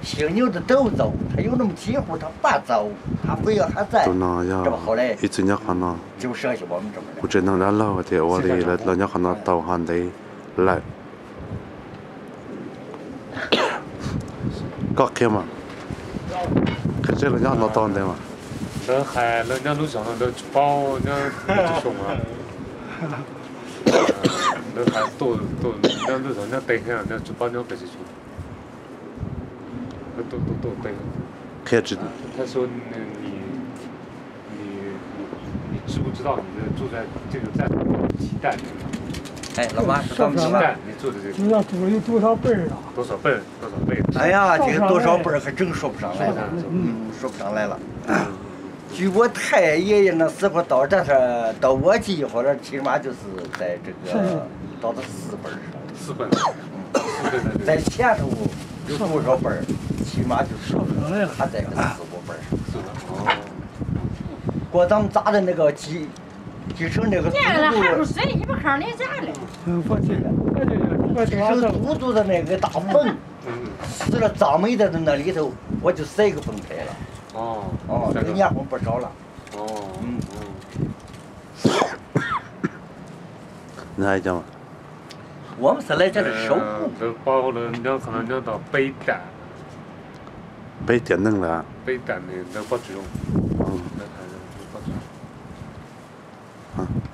请牛的都走，他有那么几户他爸走，他非要还在。 Tus no yog ib txwm nyob qhov no. Kuv tseem nug dab laug tias ua li lawv los nyob qhov no tau ho ntev lawm. Koj qhia mas, qhia seb lawv nyob no tau ntev mas. Lawv hais lawv nyob lub zos no lawv tsis paub nyob pes tsawg xyoo. Lawv hais tuaj, tuaj nyob lub zos nyob tau heev, lawv tsis paub nyob pes tsawg xyoo. 他说你，你，你知不知道你的住在这个站几代人了？ 哎，老妈，说到这个，几代，你住的这个，知道祖宗有多少辈儿了？多少辈儿，多少辈儿？哎呀，这个多少辈儿还真说不上来，说不上来。嗯，说不上来了。据我太爷爷那时候到这，到我这一会儿，起码就是在这个，是。到了四辈儿上。四辈儿。嗯。四辈儿。在前头有多少辈儿，起码就是说不上来了，还在个四五辈儿上。四辈儿，哦。 给咱们扎的那个几，几声那个祖祖，家了，还不是你们看人家了。嗯，放心了，那就行，那就完事了。几声祖祖的那个大坟，嗯。死了葬没在那里头，我就塞个坟台了。哦，哦，塞个，这年头不少了。哦，嗯。嗯。 Nws hais cov, 我们是来这里守护。 Lawv paub lawv nyob qhov no nyob tau peb tam. Peb tiam neej lawm. Peb tam ne lawv paub tsis zoo. Lawv hais lawv paub tsis zoo.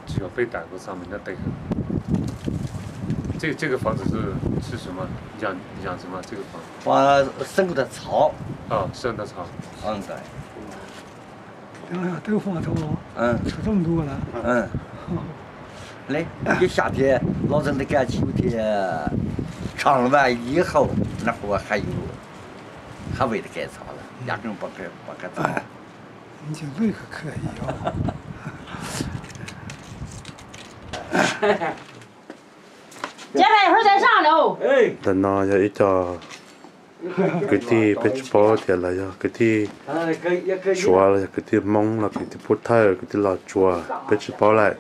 Tsis yog peb tam kuv xav mas nyob tau heev. 这，这个房子是，是什么？养，养什么？这个房子？ Xeeb ntag txhov. 哦，生的草。 嗯，对。 嗯，嗯，这么多了。嗯。哦。嘞，一夏天，老子那个秋天，唱完以后，那会儿还有，还喂着该草了，压根不给，不给草。哎，你这个可以哦。 Ntawm no yog ib co kwv tij, peb tsis paub tias lawv yog kwv tij Suav los yog kwv tij Hmoob los kwv tij Pub Thawj, kwv tij Los Tsuas, peb tsis paub lawm.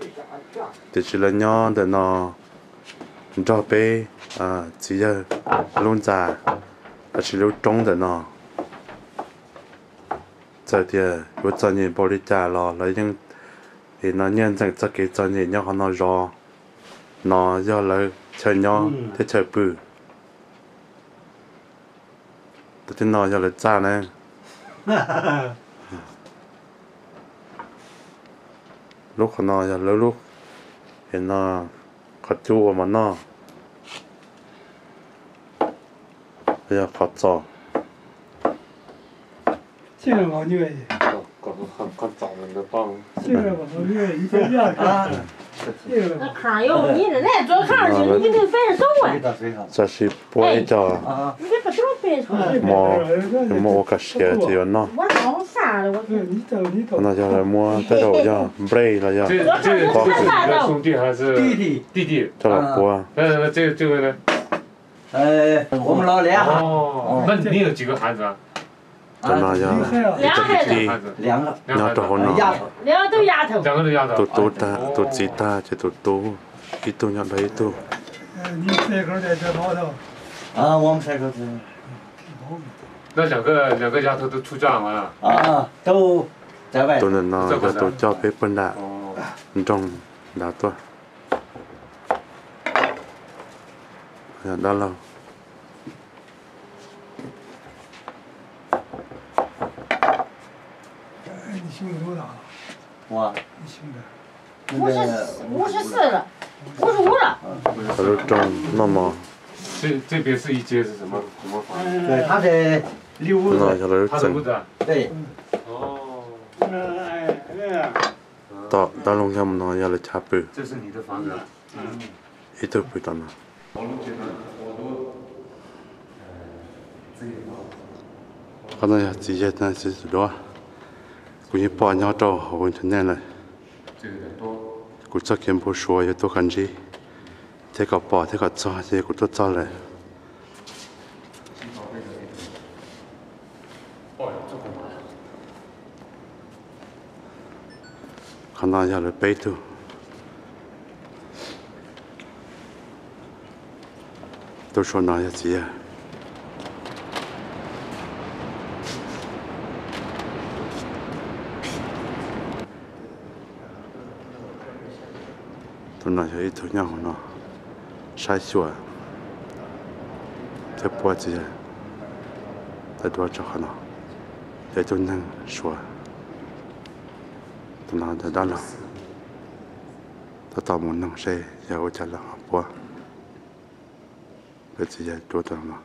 Tiam sis lawv nyob ntawm no nrog peb txiv yawg lub ntxa, los sis lub roob ntawm no. Txawm tias yuav txom nyem npaum li cas los lawv yeej, es no nyiaj ntxeem txoj kev txom nyem nyob qhov no zov. No yog lawv chaw nyob thiab chaw pw. Tus thib no yog lawv txaj na. Lub qhov no yog lawv lub, es no qhov cub ua mov noj, yog qhov txos. Tam sim pua ib co mov, muab ua kom siav ces yuav noj. No yog lawv muab tej zaum yog nplej los yog pob kws coj los pua. Tus no yog ib co kwv tij nyob rau hauv no. Tus tub tag, tus txiv tag ces tus tub ib tug nyob dawb ib tug. Tus ntawm no yog tus coj peb puag nram nroog nrad tuaj. Yog dab laug. Lub rooj noj mov. No yog lawv lub txeem. Tom dab laug nkag mus no yog lawv chav pw. Ib tug pw tom no. Qhov no yog txiv yawg txiv duav. Kuv yeej pom nyob rau hauv internet lawm. Kuv txoj kev npau suav yuav tuaj kom ntsib thiab kom pom thiab kom txog ces kuv tuaj txog lawm. Qhov no yog lawv peb tug. Tus saum no yog txiv yawg. Tus no yog ib tug nyob hauv no saib xyuas thiab puab txiv yawg tawm duab rau qhov no. Yog ib tug neeg Suav, tus no ntawm dab laug, tab tom mus noog seb yog ua cas lawv ho puab txiv yawg duab rau no.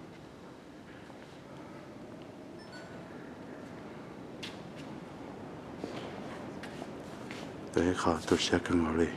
Yog ib qho tu siab kawg nkaus li.